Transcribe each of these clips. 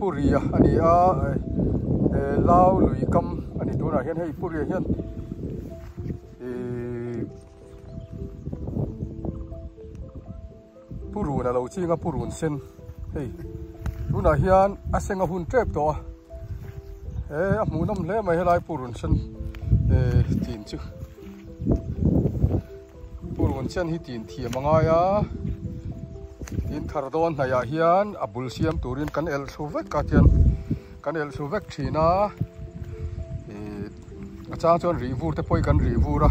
Puria a ni a Lau lui kam a ni tunah hian hei Puria hian ihh Purun a lo ching a purun sen hei tunah hian a seng a hun tep tawh a he a hmuhnawm hle mai helai purun sen eh tin chu purun sen hi tin thiam a ngai a tin thar dawn hnaih ah hian a bul siam turin kan elh thlu vek a tian kan elh thlu vek thin a ih a chang chuan rih vur te pawh hi kan rih vur a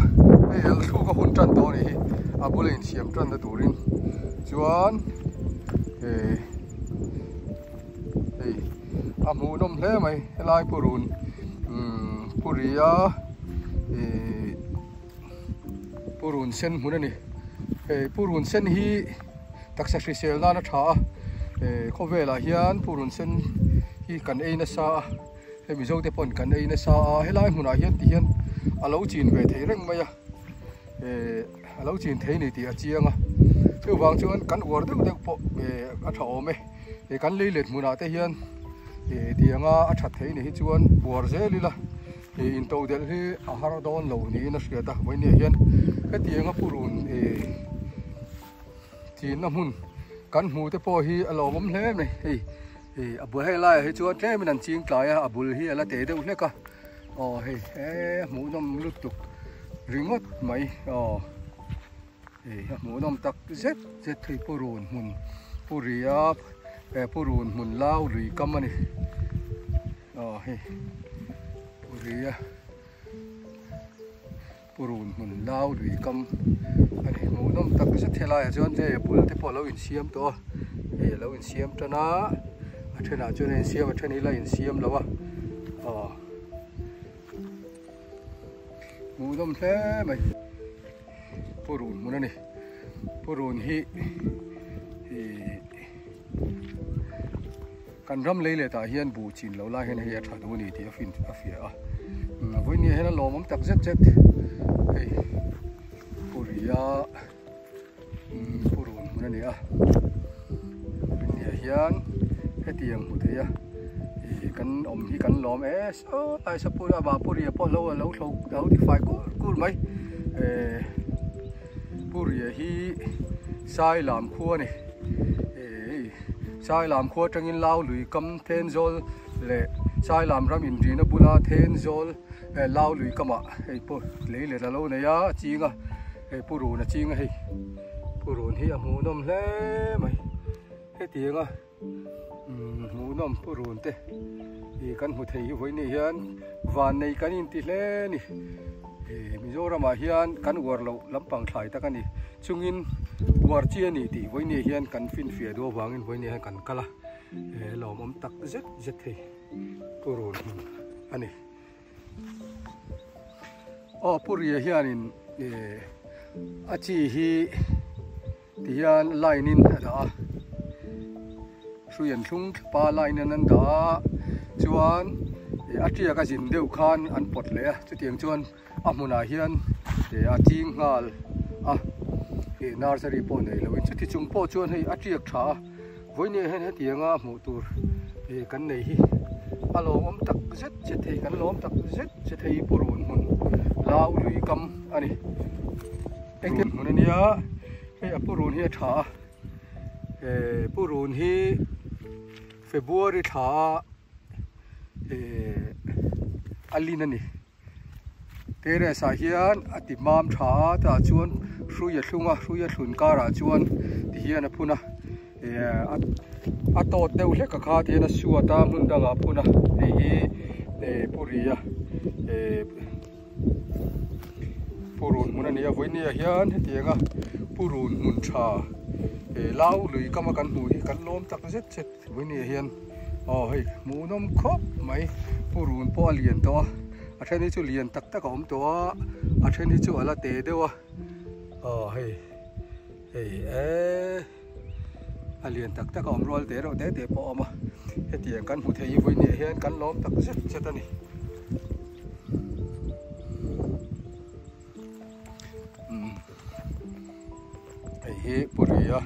hei elh thluk a hun tan tawh a nih hi a bula insiam tan na turin chuan eh hei a hmuhnawm hle mai helai purun umm puria ih purun sen hmun a ni hei purun sen hi taksa hrisel nan a tha a eh khawvelah hian purun sen hi kan ei nasa a. Hei Mizo te pawn kan ei nasa a, helai hmunah hian ti hian a lo chin ve thei reng mai a, eh a lo chin thei ni tih a chiang a, chuvang chuan kan uar deuh deuh pawh eh a tha awm e, eh kan lei let hmunah te hian eh tianga a that thei ni hi chuan uar zel ila eh intodelh hi a har dawn lo niin a hriat a, vawinia hian hetianga purun eh chinna hmun kan hmuh te pawh hi a lawmawm hle mai hei. Hei a bul heng laiah hi chuan tlemin an ching tlai a, a bul hi a la teh deuh hlek a, aw hei he hmuhnawm lutuk ringawt mai aw hei a hmuhnawm tak zet zet thei purun hmun puria eh purun hmun lau lui kam a ni aw hei puria purun hmun lau lui kam a ni hmuhnawm tak zet helaiah chuan hei a bul te pawh a lo insiam tawh a hei a lo insiam tan a a thenah chuan a insiam a then hi la insiam lo a aw hmuhnawm hle mai purun hmun a ni purun hi ih Kan ram lei letah hian buh chin lo lai hian hei a tha duh a ni tih a fin a fiah a, vawinia hian a lawmawm tak zet zet hei Puria Purun hmun a ni a, vawinia hian hetiang hmu thei a ih kan awm hi kan lawm e saw lai sapur a bah Puria pawh lo a lo thlo a lo ti fai kur kur mai eh Puria hi Sailam khua a ni. Sailam khua atangin Lau lui kam Thenzawl leh Sailam ram inrina bula Thenzawl Lau lui kamah hei pawh lei let a lo nei a, a ching a, hei purun a ching a hei, purun hi a hmuhnawm hle mai, hetianga hmuhnawm purun te ih kan hmu thei hi vawiin hian vannei kan inti hle a ni. Mizoramah hian kan uar loh lampang thlai tak a ni chungin uar chi a ni tih vawinia hian kan finfiah duh avangin vawinia hian kan kal a, lawmawm tak zet zet thei purun hmun a ni. Aw Puria hianin a chi hi Ti hian line in a dah a, hrui an thlung thlap a line in an dah a, chuan a tiak a zin deuh khan an pawt leh a, chutiang chuan a hmunah hian a ching nghal a, ih nursery pawh nei lo in chuti chung pawh chuan hei a tiak tha a, vawinia hian hetianga hmuh tur ih kan nei hi a lawmawm tak zet zet hei kan lawm tak zet zet hei purun hmun lau lui kam a ni. Engtin hmun a nia, hei a purun hi a tha a, eh purun hi February thla a eh a lin a ni. Terrace ah hian a ti mam tha a, tah chuan hrui a thlung a, hrui a thlun karah chuan ti hian a phun a, eh a tawt deuh hlek a kha ti hian a suat a hmun dangah a phun a, hei hi eh puri a eh. Purun hmun a ni a, vawinia hian hetianga purun hmun tha eh lau lui kama kan hmuh hi kan lawm tak zet zet vawinia hian aw hei hmuhnawm khawp mai purun pawh a lian tawh a, a then hi chu lian tak tak a awm tawh a, a then hi chu a la te deuh a aw hei hei eee a lian tak tak a awm rual te reuh te te pawh a awm a hetiang kan hmu thei hi vawinia hian kan lawm tak zet zet a ni. Hei hi Puria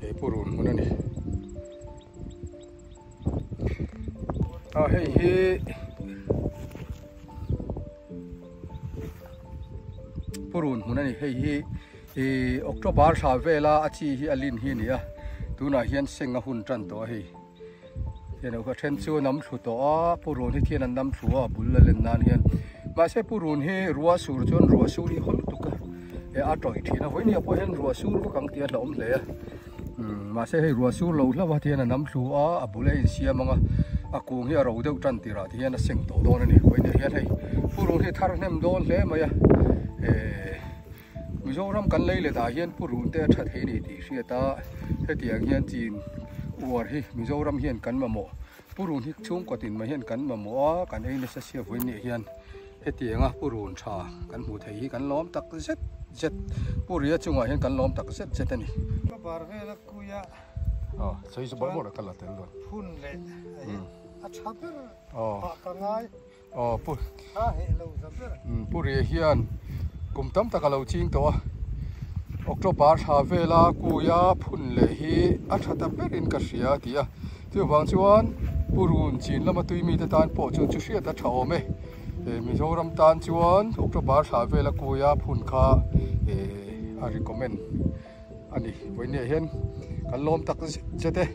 he purun hmun a ni. A hei hi purun hmun a ni hei hi ih October thla vela a chi hi a lin hi a ni a tunah hian seng a hun tan tawh a hei hian a then chu a nam thlu tawh a purun hi thian an nam thlu a a bul a len nan hian mahse purun hi ruah sur chuan ruah sur hi haw lutuk a eh a tawih thin a vawinia pawh hian ruah sur vak ang tih a hlauhawm hle a. Mahse hei ruah sur lo hlauh a tihian a nam thlu a, a bul a insiam ang a, a kung hi a ro deuh tan tirah ti hian a seng tawh dawn a ni. Vawiinah hian hei purun hi thar hnem dawn hle mai a, eh Mizoram kan lei let ah hian purun te a tha thei a ni tih hriat a, hetiang hian chin uar hi Mizoram hian kan mamawh purun hi chhungkaw tin mai hian kan mamawh a, kan ei nasa sia vawiinah hian. Hetianga purun tha kan hmuh theih hi kan lawm tak zet zet. Puria chungah hian kan lawm tak zet zet a ni. Ka bar vel a kui a. Aw, sawi chu bawrh bawrh a ka la tel dawn. Phun leh a hi a tha ber ah ka ngai. Aw, pu. A heh lo za ber. Puria hian kum tam tak a lo ching tawh a. October thla vela kuia phun leh hi a tha ta berin ka hria a ti a. Chuvang chuan Purun chin lama tui mite tan pawh chu chu hriat a tha awm e. Mizoram tan chuan October thla vela kuia phun kha a recommend a ni. Vawiinah hian kan lawm tak zet zet e.